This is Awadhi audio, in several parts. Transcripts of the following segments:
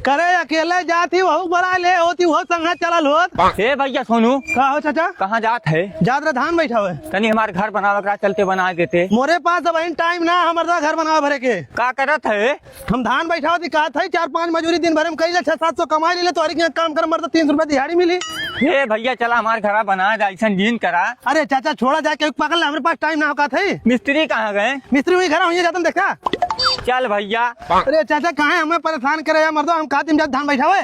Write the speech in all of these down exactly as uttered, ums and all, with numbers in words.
करे अकेले जात ही, वहू बड़ा ले होती, वहू संगे चलल होत। हे भैया सोनू। का हो चाचा? कहाँ जात है? जात रहे धान बैठावे। तनी हमार घर बनावे करा, चलते बना देते। मोरे पास अब टाइम ना, हमर दा घर बनावे भरे के। का करत है? हम धान बैठावत ही, कहत है, चार पाँच मजूरी दिन भरे में करी ले, छह सात सौ कमाई ले, तोहरी के काम कर, मर्द तीन सौ रुपया दिहाड़ी मिली। हे भैया, चला हमार घरा बना दे, ऐसन जिन करा। अरे चाचा, छोड़ा जाए, केहू पकड़ ले, हमरे पास टाइम ना हो, कहत है। मिस्त्री कहाँ गए? मिस्त्री वही घर, वहीं जातन, देखा। चल भैया। अरे चाचा, काहे हमें परेशान करे यार, मर्दवा, हम कहत ही हम जात धान बैठावे।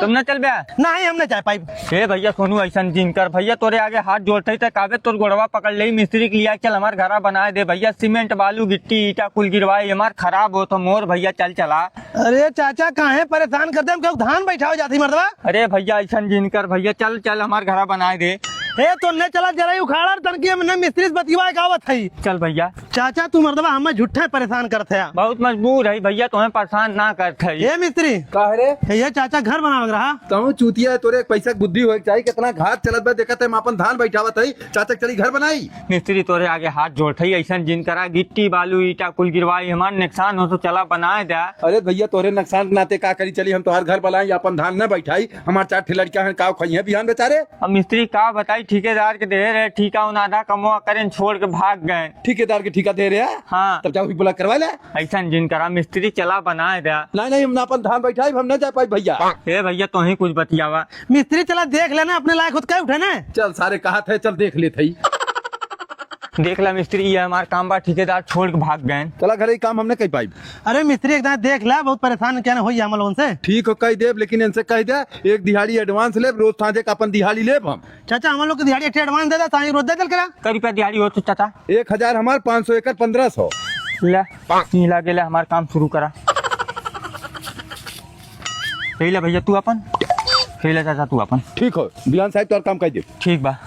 तुम ना चल बे। नहीं, हम ना जाए पाइब। हे भैया सोनू, ऐसन जिन कर भैया, तोरे आगे हाथ जोड़त ही, ते काबे तोर गोड़वा पकड़ ले, मिस्त्री के लिया चल, हमार घरा बनाए दे भैया, सीमेंट बालू गिट्टी ईटा कुल गिरवाए, हमार खराब होत हो मोर भैया, चल चला। अरे चाचा, काहे परेशान करते, हम केहू धान बैठावे जात ही मर्दवा। अरे भैया, ऐसन जिन कर भैया, चल चल, हमार घरा बनाए दे। हे तो ने चला, जरा ही उखाड़ा, तनकी हम ने मिस्त्री से बतियाए के आवत है। चल भैया। चाचा, तू मर्दवा हमें झूठे परेशान करत है। बहुत मजबूर है भैया, तुम्हें परेशान ना करत है। ए मिस्त्री। का रे? ए, ये चाचा घर बनावे के रहा। कहूँ चूतिया है, तोरे एक पैसा के बुद्धि होए के चाही, कितना घात चलत बा, देखत है, हम अपन धान बैठावत है, चाचा के चली घर बनाई। मिस्त्री तोरे आगे हाथ जोड़त है, ऐसन जिन करा, गिट्टी बालू ईटा कुल गिरवाई, हमार नुकसान हो तो चला बनाए दे। अरे भैया, तोरे नुकसान के नाते का करी, चली हम तोहार घर बनाई, अपन धान न बैठाई, हमार चार ठे लड़का हैं, का खइहें बिहान बेचारे। अब मिस्त्री का बताई, ठेकेदार के दे रहे ठीका, उन आधा कमवा करें छोड़ के भाग गए। ठेकेदार के ठीका दे रहे हैं? हाँ। तब जाओ, बोला करवा ले। ऐसन जिन करा मिस्त्री, चला बनाए दे। नहीं, नहीं, हम ना अपन धान बैठाई, हम ना जा पाई भैया। ए भैया, तो ही कुछ बतियावा। मिस्त्री चला देख लेना, अपने लायक खुद का उठे ना। चल सारे, कहा थे, चल देख लेत हई। देख ला मिस्त्री, ये हमार काम बा, ठेकेदार छोड़ के भाग गए। चला घरे, ई काम हम ना कर पाई। अरे मिस्त्री, एक दाएं देख ला, बहुत परेशान क्या ना होई हम लोगन से। ठीक हो, कह देब, लेकिन इनसे कह दे, एक दिहाड़ी advance लेब, रोज सांझे का अपन दिहाड़ी लेब हम। चाचा, हम लोग के दिहाड़ी एक advance दे दे, सांझे रोज दे दल करा। कै रुपया दिहाड़ी हो तो चाचा? एक हजार हमार, पाँच सौ एकर, पन्द्रह सौ। ले, ई लागे ले, हमार काम शुरू करा। यही ले भैया तू अपन, यही ले चाचा तू अपन। ठीक हो, बिहान साहब तोर काम कर दे। ठीक बा।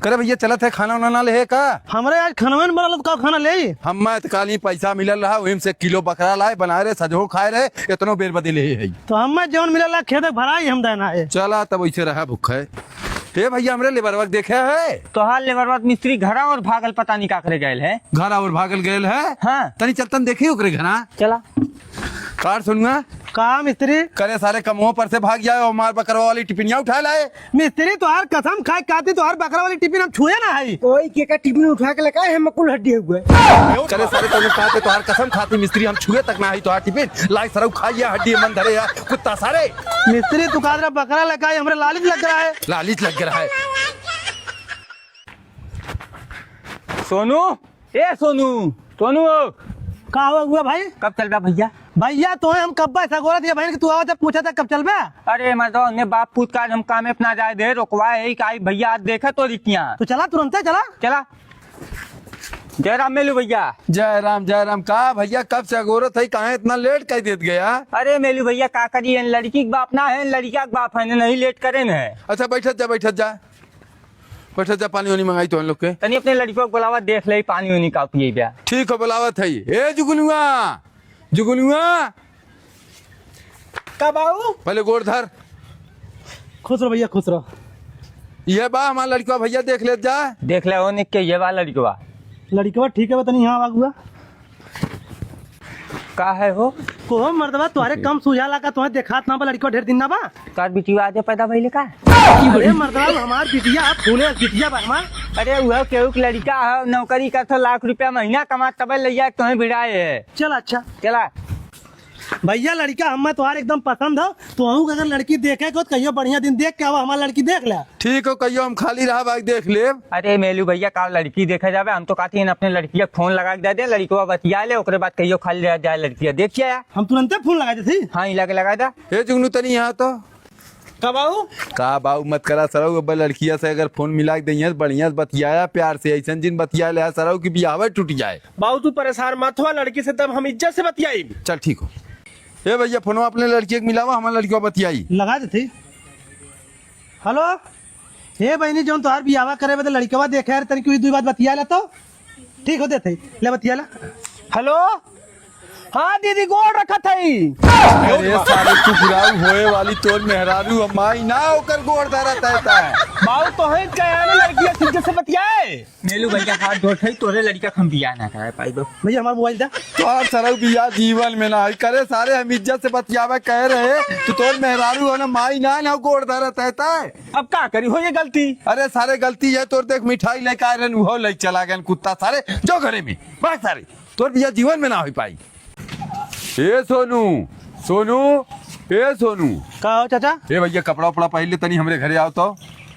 करे भैया, चलत है, खाना वाना ना ले है का? हमरे आज खानवे न बनल, का खाना ले? हम्मा त काली पैसा मिलल रहा, ओहिम से किलो बकरा लाए, बनाए रहे, सजो खाए रहे, इतनो बेर बदे ले है। तो हम्मा जौन मिलल रहा, खेत भराई हम देना है। चला तब वैसे रहा भूखे। हे भैया, हमरे लेबरवा के देखे है? तोहार लेबरवा त मिस्त्री घरा और भागल, पता नहीं का करे गयल है। घरा और भागल गयल है? हाँ। तनी चलतन देखी ओकरे घरा। चला। कार सुनुआ। का मिस्त्री? करे सारे कमों पर से भाग जाए और मार बकरवा वाली टिफिनिया उठा लाए। मिस्त्री, तोहार कसम खाए काती, तोहार बकरा वाली टिफिन हम छुए ना हई। ओई के का टिफिन उठा के लेका है, मकुल हड्डी हुए। करे सारे तोने कहा थे, तोहार कसम खाती मिस्त्री, हम छुए तक ना हई तोहार टिफिन। लाई सरऊ खाइया हड्डी मन धरे या कुत्ता सारे। मिस्त्री, तू कादरा बकरा लेका है, हमरे लालिच लग रहा है। लालिच लग रहा है। सोनू, ए सोनू, सोनू। का हुआ, हुआ भाई? कब चलबा भैया? भैया, तोहे हम कब्बा से गोरत या बहन के तू आवत है, पूछा था कब चलबा? अरे मर्दवा, उन्हें बाप पूत का हम कामे पे ना जाए दे, रोकवा है का भैया, आज देखे तो रिकिया। तो चला, तुरंते चला। चला। जय राम मेलू भैया। जय राम, जय राम। का भैया, कब से अगोरत है, काहे इतना लेट कर देत गया? अरे मेलू भैया, का करी, इन लड़की के बाप ना है, इन लड़किया के बाप है, नहीं लेट करे न है। अच्छा, बैठत जा, बैठत जा। बैठत जा, पानी वानी मंगाई तो हम लोग के। तनी अपने लड़कियों को बुलावा, देख ले पानी वानी का पिए बा। ठीक हो, बुलावत है। ए जुगनुआ, जुगनुआ। का बाऊ? पहले गोड़ धर। खुश रहो भैया, खुश रहो। ये बा हमार लड़कवा, भैया देख लेत जा। देख ले, ओने के ये बा लड़कवा। लड़कवा ठीक है बा, तनी यहाँ आवा हुआ। का है हो? को हो मर्दवा, तोहरे कम सुझाला का, तोहे देखात ना बा, लड़कवा ढेर दिन ना बा। तोहर बिटिया आजे पैदा भइले का? अरे मर्दवा, हमार बिटिया अब फूले बिटिया बा हमार। अरे उहो केहू के लड़का है, नौकरी करत हो, लाख रुपया महीना कमात, तबे लइया तोहे भिड़ाए है। चल अच्छा। चला। भैया, लड़का हमें तोहार एकदम पसंद हो, तो अहू के अगर लड़की देखे को, तो कहियो बढ़िया दिन देख के आवा, हमार लड़की देख ले। ठीक हो, कहियो हम खाली रहा, भाई देख लेब। अरे मेलू भैया, का लड़की देखे जाबे? हम तो कहती हैं अपने लड़किया के फोन लगा के दे दे, लड़कवा बतिया ले, ओकरे बाद कहियो खाली रह जाए लड़किया। देखिए यार। हम तुरंते फोन लगा देते। हाँ, ही लगे लगा दे। हे जुगनू, तनी यहाँ तो। का बाऊ? का बाऊ मत करा सरऊ, अब लड़किया से अगर फोन मिला के दइहें, बढ़िया से बतियाया प्यार से, ऐसन जिन बतिया ले सरऊ की बियाहवे टूट जाए। बाऊ तू परेशान मत हुआ, लड़की से तब हम इज्जत से बतियाई। चल ठीक हो। ए भैया, फोनवा अपने लड़की के मिलावा, हमार लड़किया बतियाई। लगा देते। हेलो, हे बहनी, जौन तोहार बियाहवा करे बदे लड़कवा देखे यार, तनी कोई दुई बात बतिया ले तो। ठीक हो देते, ले बतिया ला। हेलो, हाँ दीदी, गोड़ रखत हई। अरे सारे कुकुराऊ होए वाली तोर मेहरारू, हम माई ना ओकर गोड़ धरत है ता। बाऊ तो है कहे ना लड़किया से इज्जत से बतियाए। मेलू भैया हाथ जोड़ है, तोरे लड़का हम बियाह ना कराए पाई बा। भैया हमार मोबाइल दा। तोर सरऊ बियाह जीवन में ना होई। करे सारे हम इज्जत से बतियावे कहे रहे, तू तोर मेहरारू हो ना, माई ना ना गोड़ धरत है ता। अब का करी, हो ये गलती। अरे सारे गलती है तोर, देख मिठाई लेके आए रहन, उहो ले चला गए कुत्ता सारे, जो घरे में। बस सारे, तोर बियाह जीवन में ना होई पाई। ए सोनू, सोनू, ए सोनू। का हो चाचा? ए भैया, कपड़ा उपड़ा पहिर ले, तनी हमरे घरे आओ तो।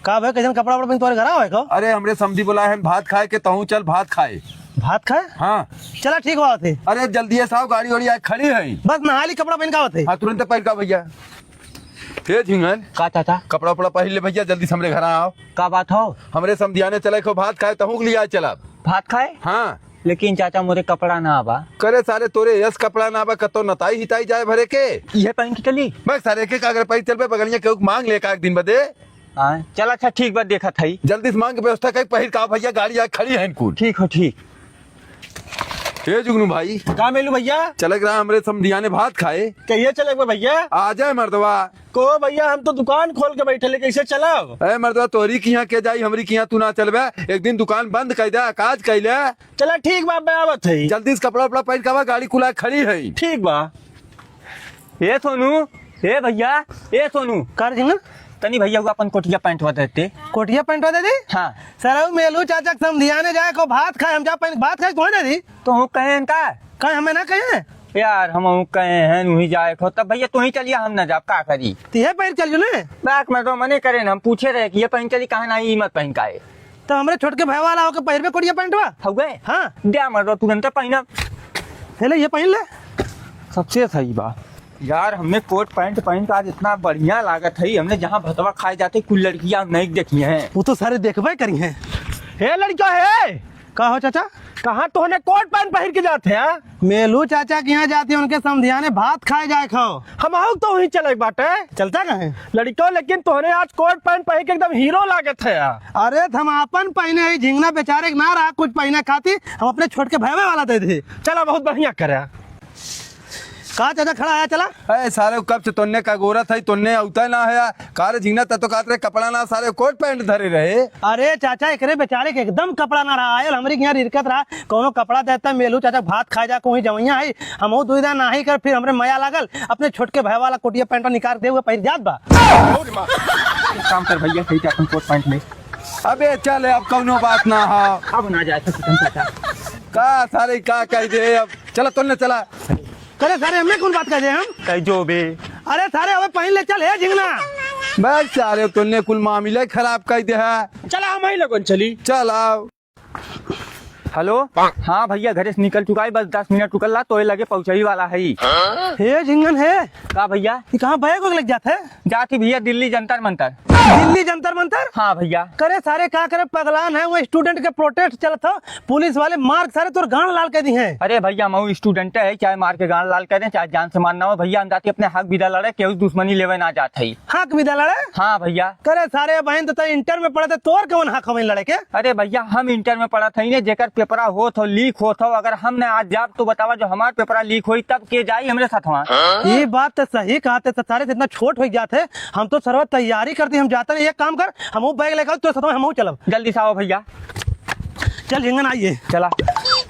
का भाई, कैसन कपड़ा उपड़ा पहिन तोरे घर आओ है को? अरे, हमरे समधी बोला है भात खाए के, तहूँ चल भात खाए। भात खाए? हाँ। चला ठीक बात है। अरे जल्दी से आओ, गाड़ी वाड़ी आए खड़ी है। बस नहा ली, कपड़ा पहिन का होते? हाँ, तुरंत पहिर का भैया। हे झिंगन। का चाचा? कपड़ा उपड़ा पहिर ले भैया, जल्दी से हमरे घर आओ। का बात हो? हमरे समधियाने चले को भात खाए, तहूँ के लिए आए चला। भात खाए? हाँ। लेकिन चाचा मोरे कपड़ा ना बा। करे सारे तोरे यस कपड़ा ना बा, कतो नताई हिताई जाए भरे के। इहे पहिन के चली? बस सारे के का अगर पहिर चलबे बगलिया केहू के मांग ले का एक दिन बदे। हाँ, चल अच्छा ठीक बा, देखत हई। जल्दी से मांग के व्यवस्था कर, पहिर का भैया, गाड़ी आए खड़ी है इनकुल। ठीक हो, ठीक। हे जुगनू भाई। का मेलू भैया? चले के रहा हमरे समधियाने भात खाए। कहिए चले के बा भैया? आ जाए मर्दवा। को भैया, हम तो दुकान खोल के बैठे ले, कैसे चलब? ए मर्दवा, तोहरी किहाँ के जाई, हमरी किहाँ तू ना चलबे। एक दिन दुकान बंद कर दे, काज कैले। चला ठीक बा, मैं आवत है। जल्दी से कपड़ा उपड़ा पहिर के आवा, गाड़ी कुला खड़ी है। ठीक बा। ए सोनू, ए भैया, ए सोनू। का रे झिंगन? तनी भैया हुआ अपन कोटिया पैंटवा देते। कोटिया पैंटवा दे दी? हाँ। सरऊ मेलू चाचा के समधियाने जाए को भात खाए, हम जा पहिर भात खाए, तुम्हें दे दी। तो हूँ कहे का? का हमें ना कहे? यार, हम हूँ कहे हैं, वहीं जाए को। तब भैया, तू ही चलिया, हम ना जाब, का करी? तिहे पहिर चल जो ने। बात में तो मने करे ना, हम पूछे रहे कि ये पहिन चली, कहा ना, ई मत पहिन का है। तो हमरे छोटके भाई वाला होके पहिरबे कोटिया पैंटवा? हउए? हाँ। द्या मर्दवा, तुरंत पहिना। हे ले, ये पहिन ले। सबसे सही बा। यार, हमने कोट पैंट पहिन के आज इतना बढ़िया लागत है, हमने जहाँ भतवा खाए जाते कुल लड़कियाँ हम नहीं देखी हैं। वो तो सारे देखबे करी हैं। हे लड़का हे, का हो चाचा? कहाँ तोहने कोट पैंट पहिर के जात है, हाँ? मेलू चाचा के यहाँ जाती है, उनके समधियाने भात खाए जाए खाओ। हमहू तो वहीं चले के बाटे। चलता कहाँ है? लड़िको, लेकिन तोहने आज कोट पैंट पहिर के एकदम हीरो लागत है यार। अरे, त हम आपन पहिने ही, झिंगना बेचारे के ना रहा कुछ पहिने खाती, हम अपने छोटके भैया वाला दे दे। चला, बहुत बढ़िया करे। का चाचा खड़ा है, चला। ए, सारे कब से तोन्ने का गोरत है, तोन्ने अउता ना है। का रे झिंगना, त तो कहत रहे कपड़ा ना, सारे कोट पैंट धरे रहे। अरे चाचा, एकरे बेचारे के एकदम कपड़ा ना रहा। आयल हमरी के यहाँ रिरकत रहा, कौनो कपड़ा देता, मेलू चाचा भात खाए जा, कोई जवैया है। हमहू दुविधा नाही कर, फिर हमरे मया लागल, अपने छोटके भाई वाला कोटिया पैंट निकाल दे हुए पहिर जात बा। एक काम कर भैया, सही अपन कोट पैंट ले। अबे चल, अब कौनो बात ना हो। अब ना जाए तो कितन चाचा। का सारे का कह दे, अब चला तोन्ने चला। करे सारे, हमें कौन बात कह दे हम? कह जो बे। अरे सारे, अबे पहिन ले चल, हे झिंगना। बस सारे, तोन्ने कुल मामला खराब कर दे है। चला, हम ही लोगन चली। चल आओ। हेलो। हाँ भैया, घरे से निकल चुका है, बस दस मिनट रुकल ला, तोए लगे पहुँचही वाला है। हे झिंगन हे। का भैया? ये कहाँ बैग वैग लग जात है? जाती भैया दिल्ली जंतर मंतर। दिल्ली जंतर मंतर? हाँ भैया। करे सारे का करे पगलान है, वो स्टूडेंट के प्रोटेस्ट चलत हो, पुलिस वाले मार के सारे तोर गांड लाल कर दी हैं। अरे भैया, मऊ स्टूडेंट है, चाहे मार के गांड लाल करें, चाहे जान से मारना हो भैया, हम जाती अपने हक बिदा लड़े, केहू दुश्मनी लेवे ना जात है। हक बिदा लड़े? हाँ भैया। करे सारे बहन तो तै इंटर में पढ़त है, तोर कौन हक हमें लड़े के? अरे भैया, हम इंटर में पढ़त हई ने, जेकर पेपरा होत हो, लीक होत हो, अगर हम न आज जाब तो बतावा, जो हमार पेपरा लीक होई तब के जाई हमरे साथवा? ये बात तो सही कहा थे, सारे से इतना छोट हो जात है, हम तो सरवा तैयारी करती, हम जाते नहीं। एक काम कर, हमहू बैग लेकर तो साथवा हमहू चलब। जल्दी से आओ भैया। चल झिंगन आइए। चला।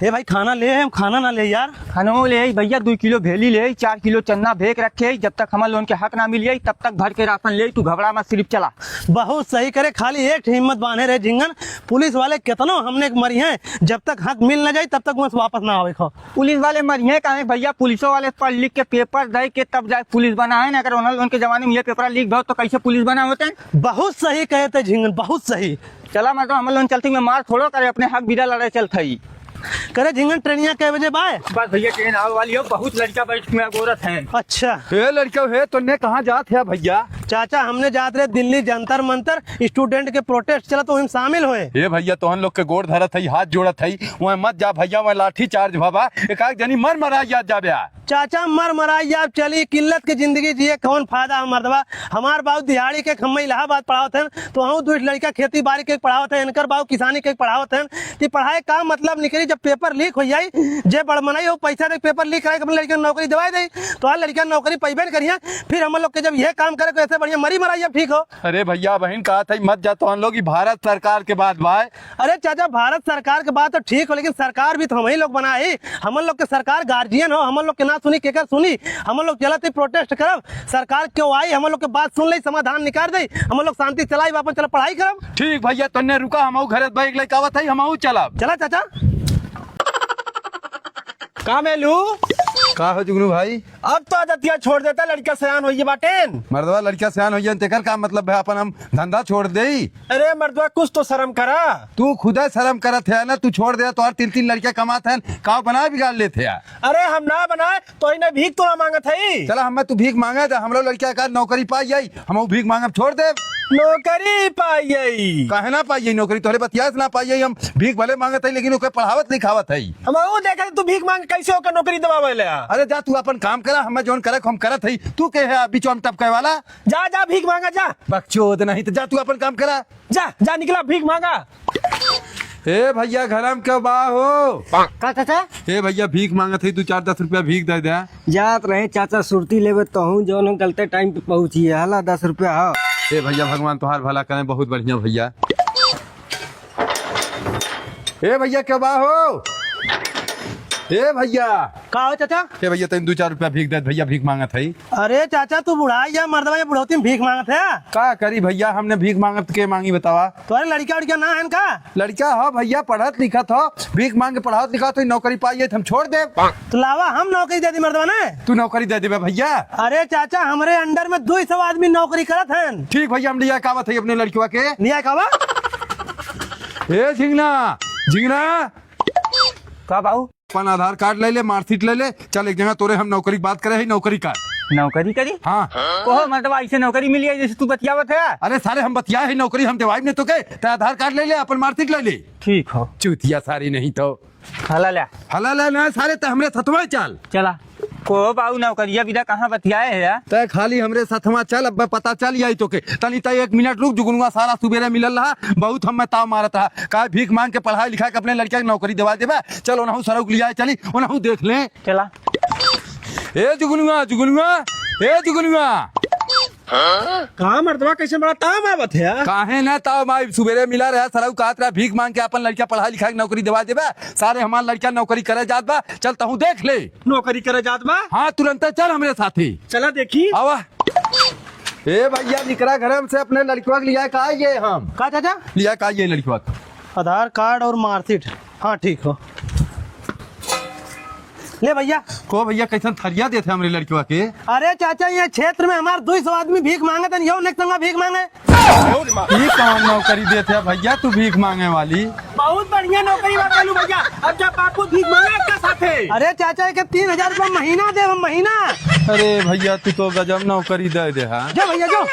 ए भाई, खाना ले, हम खाना ना ले यार। खानो ले आई भैया, दो किलो भेली ले आई, चार किलो चन्ना भेक रखे आई, जब तक हमार लोगन के हक ना मिल जाई तब तक भर के राशन ले आई, तू घबरा मत, सिर्फ चला। बहुत सही करे, खाली एक ठे हिम्मत बांधे रहे झिंगन, पुलिस वाले केतनो हमने के मरी हैं, जब तक हक मिल न जाई तब तक वहाँ से वापस ना आवे खो। पुलिस वाले मरी हैं काहे भैया, पुलिसो वाले पढ़ लिख के पेपर दे के तब जाए पुलिस बना है ना, अगर उन्होंने उनके जमाने में ये पेपर लीक भयो तो कैसे पुलिस बना होते हैं? बहुत सही कहे थे झिंगन, बहुत सही। चला, मतलब हम लोग चलती में मार थोड़ो करे, अपने हक बिदा लड़े चलत हई। करे झिंगन, ट्रेनिया कै बजे बाय? बस भैया, ट्रेन आवे वाली हो, बहुत लड़का बैठ के गोरत हैं। अच्छा। हे लड़का, हे तोन्ने कहाँ जात है भैया? चाचा, हमने जात रहे दिल्ली जंतर मंतर, student के protest चलत, ओहिम शामिल होए। ए भइया, तोहन लोग के गोड़ धरत हई, हाथ जोड़त हई, वहाँ मत जा भइया, वहाँ लाठी charge भवा, एक आध जनी मर मराई जात जाबे। चाचा, मर मराई जाब चली, किल्लत के जिंदगी जिए कौन फायदा है मर्दवा? हमार बाबू दिहाड़ी के, हम इलाहाबाद पढ़ावत हन, तो हम दुइ लड़का खेती बाड़ी के पढ़ावत है, इनकर बाबू किसानी के पढ़ावत हन। ती पढ़ाई का मतलब निकली जब paper leak हो जाई? जे बड़ मनई हो, पैसा दे paper leak कराई, अपने लड़का नौकरी दिवाई दे, तो हर लड़का नौकरी पैबे न करिए। फिर हम लोग के जब यह काम करे, तो ऐसे बढ़िया मरी मराई अब ठीक हो। अरे भइया, बहिन कहत हई मत जा, तोहन लोग, ई भारत सरकार के बात बा। अरे चाचा, भारत सरकार के बात तो ठीक हो, लेकिन सरकार भी तो हम ही लोग बनाए ही। हमन लोग के सरकार guardian हो, हमन लोग के ना सुनी, केकर सुनी? हमन लोग चलत ही protest करब, सरकार क्यों आई, हमन लोग के बात सुन ले, समाधान निकाल दे, हमन लोग शांति चलाई, वापस चल पढ़ाई करब। ठीक भइया, तन्ने रुका, हमहू घरे बैग लेके आवत हई, हमहू चलब। चला चाचा। का मेलू? का हो जुगनू भाई? अब तो आदतिया छोड़ देता, लड़का सयान होइए बाटेन। मर्दवा लड़का सयान होइए, तेकर का मतलब है अपन हम धंधा छोड़ देई? अरे मर्दवा, कुछ तो शर्म करा। तू खुदा शर्म करत है ना, तू छोड़ दे, तोहर तीन तीन लड़का कमात हैं, काव बना बिगाड़ लेत है। अरे हम ना बनाए, तो इन्हें भीख तो ना मांगत है। चला, हमें तू भीख मांगे, तो हम लोग लड़का का नौकरी पाई जाई, हम भीख मांगब छोड़ दे। नौकरी पाई जाई? काहे ना पाई जाई नौकरी? तोहरे बतिया से ना पाई जाई, हम भीख भले मांगत है, लेकिन ओके पढ़ावत लिखावत है। हम वो देखे तू भीख मांग कैसे ओकर नौकरी दबावे ले। अरे जा, तू अपन काम करा, हमें जौन करे हम करत है, तू के है बीच में टपके वाला? जा, जा, भीख मांगा, जा। बकचोद नहीं तो जा, तू अपन काम करा। जा, जा, निकला, भीख मांगा। ए भइया, घरम के बा हो? का चाचा? ए भइया, भीख मांगत है, दू चार दस रुपया भीख दे दे। जात रहे चाचा, सुरती लेवे, तहूँ जौन गलते time पे पहुँची है। हला, दस रुपया हो। ए भइया, भगवान तोहार भला करें, बहुत बढ़िया भइया। ए भइया, के बा हो? ए भइया। का हो चाचा? ए भइया, तनी दू चार रुपया भीख दे, भइया भीख मांगत है। अरे चाचा, तू बुढ़ा या मर्दवा, ये बुढ़ौती में भीख मांगत है? का करी भइया, हमने भीख मांगत के मांगी बतावा? तोहरे लड़का उड़का ना है का? लड़का हो भइया, पढ़त लिखत हो, भीख मांग के पढ़ावत लिखावत हो, नौकरी पाई जाई तो हम छोड़ देब। तो लावा, हम नौकरी दे दी मर्दवा ने। तू नौकरी दे देबे भइया? अरे चाचा, हमरे under में दुई सौ आदमी नौकरी करत हैं। ठीक भइया, हम लिया कावत है अपने लड़कवा के। लिया कावा? ए झिंगना, झिंगना। का बाऊ? अपन आधार कार्ड ले ले, marksheet ले ले, चल एक जगह तोरे हम नौकरी के बात करे है, नौकरी का। नौकरी करी? हाँ। कोहो, मतलब ऐसे नौकरी मिली है जैसे तू बतियावत है? अरे सारे हम बतिया है, नौकरी हम देवाइब नहीं तोके, ते आधार कार्ड ले ले, अपन marksheet ले ले। ठीक हो। चूतिया सारी नहीं तो। हला ले। हला ले ना सारे, ते हमरे सथवा चल। चला। कोहो बाऊ, नौकरिया बिना कहाँ बतियाए है यार? ते खाली हमरे सथवा चल, अब पता चल जाई तोके। तनी ते एक मिनट रुक, जुगनुआ सारा सुबेरे मिलल रहा, बहुत हमें ताव मारत रहा। का भीख मांग के पढ़ाई लिखा के अपने लड़का के नौकरी देवा देबे? चल, ओनहु सरऊ के लियाए चली, ओनहु देख ले। चला। ए जुगनुआ, जुगनुआ, ए जुगनुआ। का मर्दवा, कैसे बड़ा ताव आवत है? काहे ना ताव आई, सुबेरे मिला रहा, सरऊ कहत रहा, भीख मांग के अपन लड़का पढ़ाई लिखा के नौकरी देवा देबे। सारे हमार लड़का नौकरी करे जात बा, चल तहूँ देख ले। नौकरी करे जात बा? हाँ, तुरंत चल हमरे साथे। चला देखी। आवा। ए भइया, निकरा घरम से, अपने लड़कवा के लिया का आइए हम। का चाचा? लिया का आइए लड़कवा के। आधार कार्ड और marksheet। हाँ, ठीक हो। ले भइया। को भइया, कैसन थरिया देत है हमरे लड़कवा के? अरे चाचा, ये क्षेत्र में हमार दुई सौ आदमी भीख मांगत हैं, यो नेक संगा भीख मांगे। ई कौन नौकरी देत है भइया, तू भीख मांगे वाली? बहुत बढ़िया नौकरी बा कालू भइया। अब जा बापू भीख मांगे का साथे। अरे चाचा, एके तीन हजार रुपया महीना देब हम, महीना। अरे भइया, तू तो गजब नौकरी दे दे हा। जा भइया, जो।